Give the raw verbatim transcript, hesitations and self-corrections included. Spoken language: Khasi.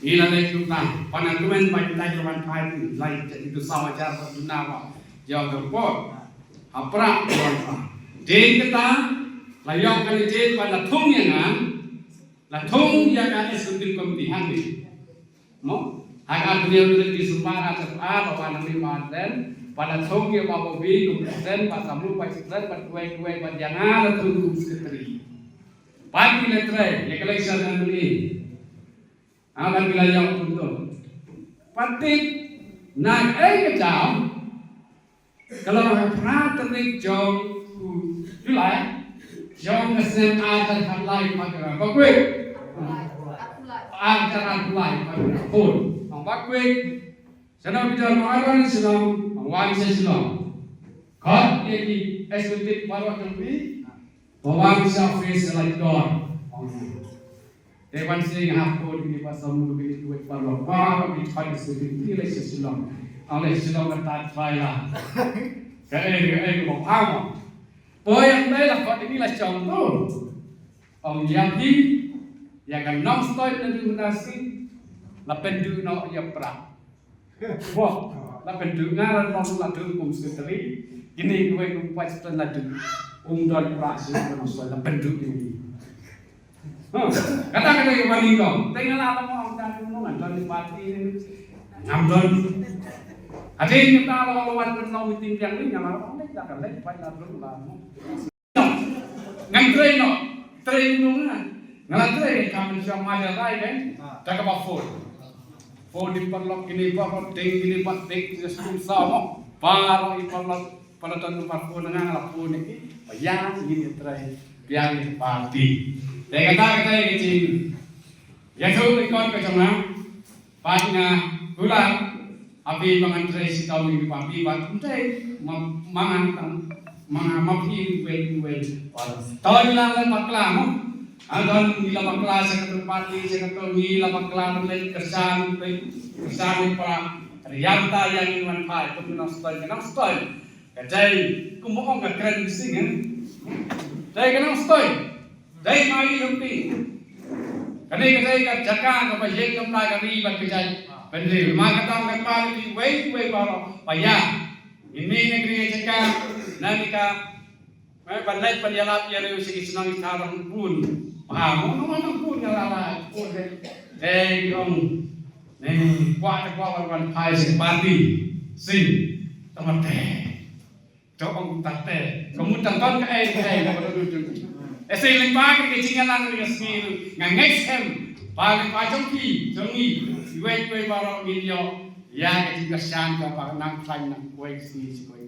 Ngi la leit kumta, pynban kumne ba ngi leit ruh ban phai, leit ïa kitu sawa jar ba duna ba jong ka por. Hapdeng ruh. Dei kata, la ïoh kane dei ba la thung ïa nga, la thung ïa ka executive committee hangne. Mo? Ha ka bynta ki sumar ha ka ar ba wan hangne ba president, ba la thung ïa ba Bobby kum president, ba Samu ba president, ba Duwai Duwai ba ïa nga la thung kum secretary. Ba ki la trai, ïa ka election hangne. Aban ki la ïoh kumto. Pat tip na ei ka jaw. Ka long ha phra tarik jong u July jong ka snem ar hajar khatlai, pat ka ba kwek. Ar hajar khatlai, pat ka phone. Ong ba kwek. Sano bidon ma aron Shillong, ong wan sha Shillong. Khot ïa ki executive baroh jong phi. Ba wan sha office la dor. Ong Te ban sing ha phone kini ba samu kini duit parlok ba ba ki choi se kini le se Shillong. Ang le Shillong ka ta try la. Ka e ka e ko ang. Poi ang le la ko kini la chong tu. Ong ïa phi ïa ka nong stoi na du na si. La pynduh noh ïa pra. Wah, la pynduh nga la nong la duh kum secretary. Kini duit kum poi secretary la duh. Um don pra si la nong stoi la pynduh kini. Kata kata ka bani kong. Teng la la mo ta tu mo ngan don di party ni. Ngam don. Ati ni ta la la wan ben long meeting yang ni ngam la ong ta ka lek pai la drum la mo. Ngan trei no. Trei no ngan. Ngan la trei ka men siang ma ja rai ben. Ta ka ba phone. Phone di parlok kini parlok ding kini pat ding kini sum sa mo. Parlok i parlok Pynlong ton number phone nga la phone ni. Ba ïa ngin ïa trei biang ïa party. Te kata kata ïa ka jing. Ïa tu ni kon ka jong nga. Pat nga kular. Abi ba ngan trei shi taw ni party ba kum trei. Ma ngan tang ma nga ma phi wel wel. Taw ni la la bakla mo. Adon ni la bakla sa ka tu party sa ka tu ni la bakla mo le kesan kesan ni para. Riam ta ïa ni man phai tu nang stoi nang stoi. Ka dei, kumba ong ka kren bisi ngan. Dei ka nang stoi. Dei mai ïa phi. Kane ka dei ka jaka kaba ïeng kam lai ka ri bad ka jait. Ban ri ma ka tang ka pa ri wei wei baroh. Ba ïa. Ini ne kri ka jaka. Na ni ka. Mai ban leit ban ïalap ïa ri u siki shnong i tharong bun. Ba mo no no bun ïa la la. Bun dei. Dei ki ong. Ne kwah te kwah ban ban phai sing party. Sing. Tama te. Jong ong ta te. Ka mut tang ton ka ei ka ei ka mut tu tu. Ese leng ba ka jingïalang ka sngi nga ngeit skhem. Ba leng ba jong ki jong ngi. Iwei iwei baroh ngin ïoh. Ïa ka jingkyrshan ka ba nang khlaiñ nang kawei ka sngi shi kawei.